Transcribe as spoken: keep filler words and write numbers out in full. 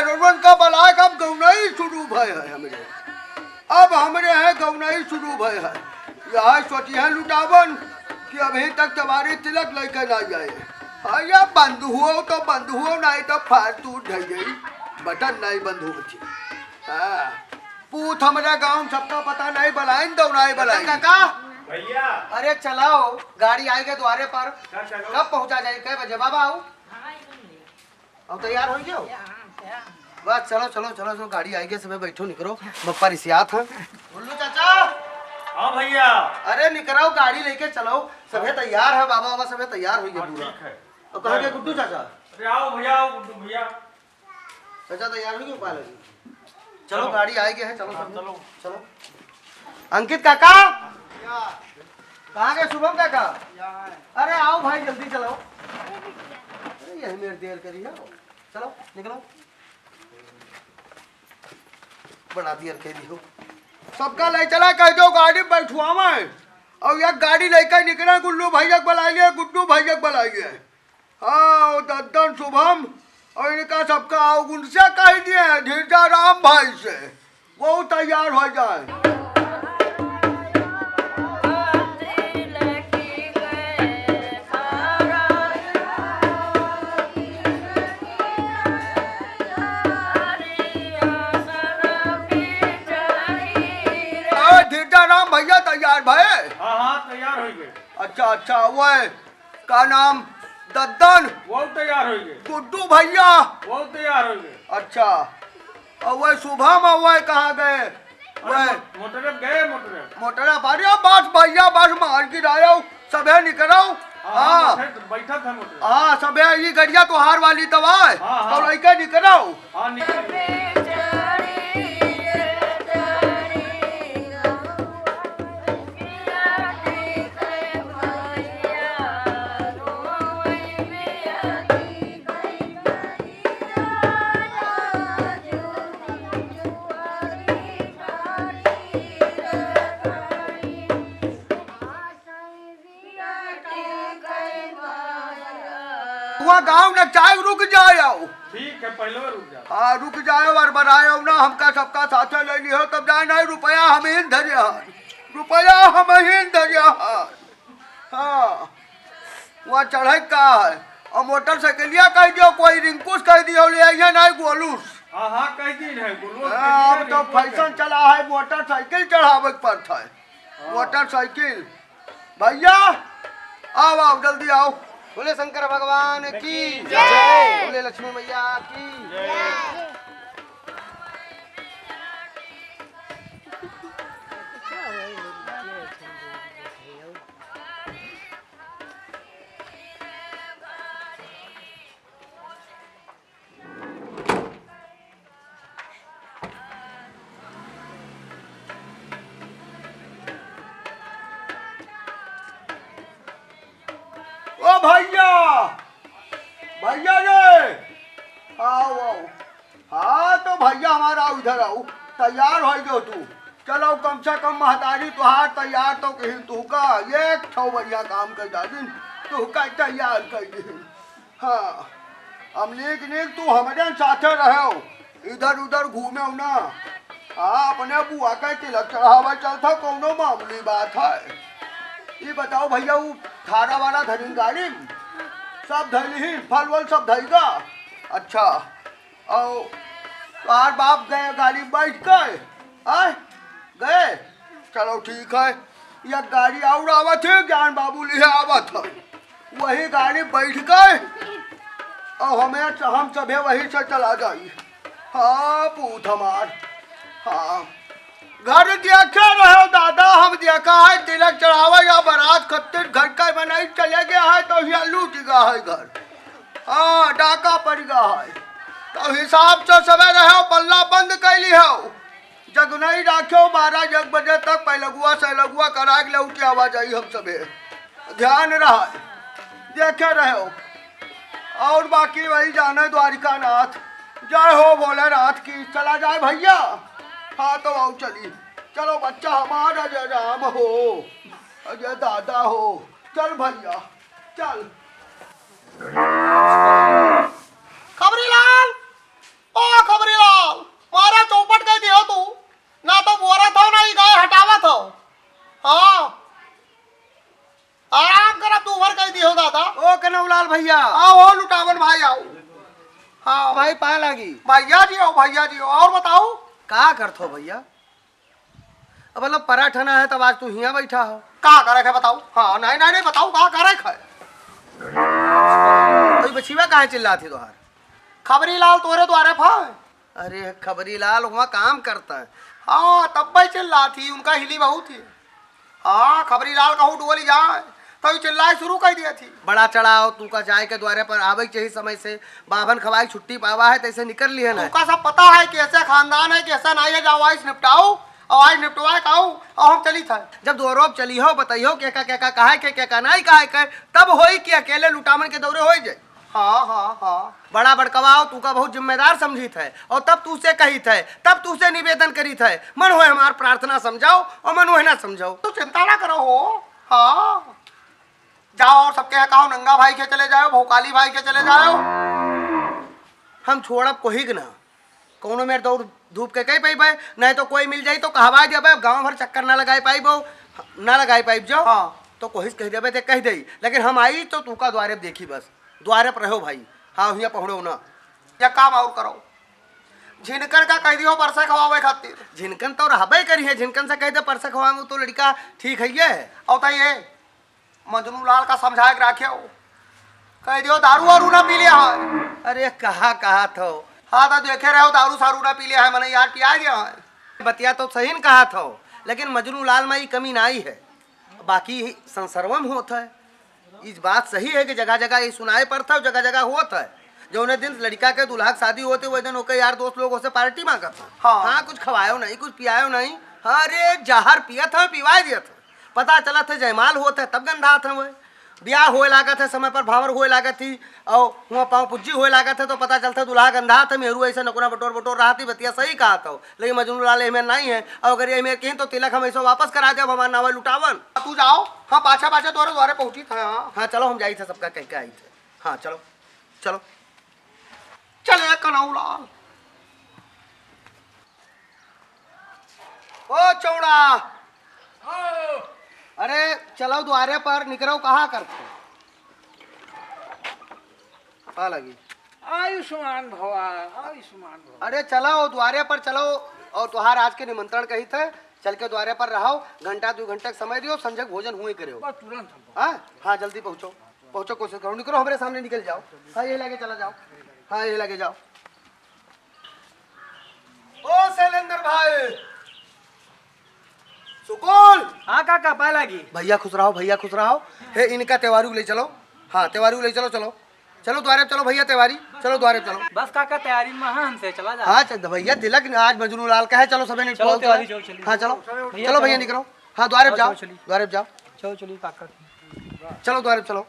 रोवन का बलाय का अब गौनई शुरू भय है हमरे। अब हमरे है गौनई शुरू भय है। यह सोचिहैं लुटावन कि अभी तक तुम्हारी तिलक लइके नाहीं आए। हाँ, या बंद हुओ तो बंद हुओ, नाहीं तो फार तू ढह गई, बटन नाहीं बंद हुओ थी। हाँ, पूत हमरे गाँव में सबका पता नाहीं बलाइन दौड़ाए बलाइन। काका, भैया। अरे चलाओ, गाड़ी आएगे द्वारे पर। का चलो? कब पहुँचा जाए, कै बजे बाबा आऊ? अब तैयार होइ गयो? बस चलो, चलो, चलो, जो गाड़ी आएगे, सबे बैठो, निकरो, बप्पा रिसियात हैं। गुल्लू चाचा। हाँ भैया। अरे निकरो, गाड़ी लइके चलो, सबे तैयार है, बाबा, बाबा सबे तैयार होइ गए हाँ, पूरा। ठीक है। अब कहाँ गए गुड्डू चाचा? अरे आओ भैया, आओ गुड्डू भैया। चाचा तैयार होइ गए, पाले जी। चलो, चलो। गाड़ी आएगे है, चलो हाँ, सब। चलो। चलो। अंकित काका, कहाँ गए शुभम काका? अरे आओ भाई, जल्दी चलो। अरे यही मेर देर करी है। चलो, निकलो। बड़ा देर करी हो। सबका लइ चला, कहि देउ गाड़ी बैठुआवै। अउर एक गाड़ी लइके निकरे, गुल्लू भैया के बलाइए, गुड्डू भैया के बलाइए। हाँ, वो दद्दन शुभम अउर इनका सबका, अउर उनसे कहि दिए, धीरजा राम भाई से, वो तैयार होइ जाए। अरे धीरजा राम भैया तैयार भए? हाँ, हाँ, तैयार होइ गए। अच्छा, अच्छा, वो है, का नाम, दद्दन? वो तैयार होइ गए। गुड्डू भैया? वो तैयार होइ गए। अच्छा, अउर वो शुभम, अउर वो कहाँ गए? अरे वो मो-, मोटरे गए, मोटरे। मोटरे बारी, बस भैया, बस मार गिरायो, सबे निकरो। हाँ, हाँ। हाँ, बैठे, बैठे थे मोटरे। हाँ, सबे ई गड़िया तोहार वाली तवाय, हाँ, हाँ। तो लइके निकरो। हाँ, निकल। हुआ गाँव न चाहे रुक जाए आओ। ठीक है, पहले रुक जाओ। हाँ, रुक जाए और बनाए ना, हमका सबका साथे ले लिहो, तब जाए नहीं रुपया हम ही धरे हैं, रुपया हम ही धरे हैं। हाँ, वहाँ चढ़े का है? और मोटरसाइकिलिया कहि दियो, कोई रिंकुस कहि दियो, ले आइए नहीं गोलूस। हाँ, हाँ, कहि दी नहीं, गोलूस हाँ, कहि अब दी, तो रिंकुस फैशन कहि दी। चला है, मोटरसाइकिल चढ़ावे के पड़ता है। हाँ। मोटरसाइकिल। भैया, आओ, आओ, जल्दी आओ। बोले शंकर भगवान की जय। बोले लक्ष्मी मैया की जय। ओ भैया, भैया रे, आओ, आओ। हाँ, तो भैया हमारा आओ, इधर आओ, तैयार होइ गयो तू। चलो, कम से कम महतारी तुहार तैयार तो कहीं, तुहका एक ठो बढ़िया काम कर डालिन, तुहका तैयार कर दिन। हाँ, अब नीक नीक तू हमरे साथे रहो, इधर उधर घूमे ना। हाँ, अपने बुआ के तिलक चढ़ावे चलता, कौनो मामूली बात है? ये बताओ भैया, वो थारा वाला धरिन गाड़ी में? सब धैलिहिन, फल वल सब धैगा? अच्छा, और तोहार बाप गए गाड़ी में बैठ के? आय? गए? चलो ठीक है, एक गाड़ी और आवत है, ज्ञान बाबू लिहे आवत है, वही गाड़ी बैठ के और हमें, हम सभे वही से चला जाई। हाँ, पूत हमार, हाँ। घर देखे रहो दादा, हम देखा है, तिलक चढ़ावे या बारात खत्तिर घर का बनाई चले गया है, तो यहाँ लूट गया है घर। हाँ, डाका पड़ गया है, तो हिसाब से सवेरे हो, पल्ला बंद कैली हो। जगनई राख्यो बारह एक बजे तक पैलगुआ सैलगुआ करा के लौट आवा जाई हम सभे। ध्यान रहा, देखे रहो। और बाकी वही जाने द्वारिका नाथ। जय हो भोलेनाथ की। चला जाए भैया। हाँ तो आओ चली। चलो बच्चा हमारा जय राम हो, जय दादा हो। चल भैया, चल। खबरीलाल, ओ भैया। आओ, आओ लुटावन भाई, आओ। हाँ। भाई, पाँय लागी। भैया जी, आओ, भैया जी, आओ। और बताओ। का करत हो भैया? अब मतलब पराठा ना है, तब आज तू हियाँ बैठा हो। का करे है बताओ? हाँ, नहीं, नहीं, नहीं, बताओ, का करे है? तो ये बछिवा काहे चिल्लात ही तोहार? खबरी लाल तोरे द्वारे फा। अरे, खबरी लाल वहाँ काम करता है। हाँ, तब भाई चिल्लात ही, उनका हिली बहुत ही। हाँ, खबरी लाल कहूँ डोली जाए, तो ये चिल्लाए शुरू कर दिया थी। बड़ा चढ़ाव, तू का जाए के द्वारे पर आवे के चाहिए समय से, बाभन खवाई छुट्टी पावा है, तैसे निकल लिहन है। तुमका सब पता है, कैसे खानदान है, कैसे नहीं है, जाओ आज निपटाओ, और आज निपटवाए का आऊ, और हम चली था। जब द्वारोप चली हो, बताई हो, के का, के का कहा है, के, के का नहीं कहा है, तब होई कि अकेले लुटावन के दौरे होई जाए। हाँ, हाँ, हाँ। बड़ा बड़कवाओ, तू का बहुत जिम्मेदार समझित है, और तब तू से कहित है, तब तू से निवेदन करित है, मन होए हमार प्रार्थना समझाओ, और मन होए ना समझाओ। तो चिंता ना करो हो। हाँ, जाओ और सबके यहाँ कहो, नंगा भाई के चले जाओ, भोकाली भाई के चले जाओ। हम छोड़ब कोही के ना, कौनो मेर दौड़ धूप के कह पइबे, नहीं तो कोई मिल जाई तो कहवा देबे, गाँव भर चक्कर ना लगाए पाइबो, ना लगाए पाइब जो। हाँ। तो कोहिस कह देबे ते कह देई, लेकिन हम आई तो तू का द्वारे पे देखी बस, द्वारे पे रहो भाई। हाँ, हियाँ पहुँचो ना। या काम और करो, झिनकन का कह दियो परसा खवावे खातिर। झिनकन तो रहबे करी है, झिनकन से कह दे परसा खवावे तो लड़का ठीक है ये। और तो ये मजनू लाल का समझाए के राखे हो, कह दियो दारू वारू ना पी लिया है। अरे कहा, कहा थो? हाँ तो देखे रहो दारू सारू ना पी लिया है, मने यार पिया दिया है। बतिया तो सही न कहा थो, लेकिन मजनू लाल में ई कमी नाई है, बाकी संसरवम होत है। इस बात सही है कि जगह जगह ये सुनाए पड़त है, जगह जगह होत है। जौने दिन लड़का के दुल्हा के शादी होत है, वही दिन ओके यार दोस्त लोग ओसे पार्टी मांगत है। हाँ। हाँ, कुछ खवायो नहीं, कुछ पियायो नहीं। हाँ, अरे जहर पियत है, पिवाए दियत है। पता चलत है जयमाल होत है तब गंधात है वह। ब्याह होए लागत है समय पर, भांवर होए लागत ही, और हुआं पाँव पुज्जी होए लागत है तो पता चलत है दुल्हा गंधात है, मेहरू ऐसे नकुना बटोर बटोर रहत ही। बतिया सही कहत हो, लेकिन मजनू लाल एहमे नहीं है। और अगर ये मेर कहीं तो तिलक हम ऐसे वापस करा देब, हमार नावे लुटावन। तू जाओ। हाँ, पाछा पाछा तोरे द्वारे पहुँची था। हाँ। हाँ, चलो हम जाई थे, सबका कह के आई थे। हाँ, चलो, चलो। चले कनऊ लाल। ओ चौड़ा, अरे चलो द्वारे पर निकरो, कहा करते? का लगी? आयुष्मान भवा, आयुष्मान भवा। अरे चलो द्वारे पर चलो, और तुहार आज के निमंत्रण कही थे, चल के द्वारे पर रहो, घंटा दो घंटा के समय दियो, संझक भोजन हुए करे हो। बस तुरंत हम हाँ, हाँ, जल्दी पहुँचो, पहुँचो, कोशिश करो, निकलो, हमरे सामने निकल जाओ। हाँ, यही लगे चला जाओ, हाँ, यही लगे जाओ। ओ शैलेंद्र भाई, सुकुल। हाँ काका, पाए लागी। भैया खुश रहो, भैया खुश रहो। हे, इनका तेवारी ले चलो। हाँ, तेवारी ले चलो, चलो। चलो द्वारे चलो भैया, तेवारी। चलो द्वारे चलो। बस काका, तैयारी में हाँ हमसे, चला जा। हाँ, चल, भैया तिलक आज मजनू लाल का है, चलो सबे निपटो, चलो तेवारी, चलो। चलो, चलिए। हाँ, चलो। भैया, चलो भैया चलो। निकलो। हाँ, द्वारे हाँ, जाओ, चलो, चलिए। द्वारे जाओ। चलो, चलिए काका। चलो द्वारे चलो।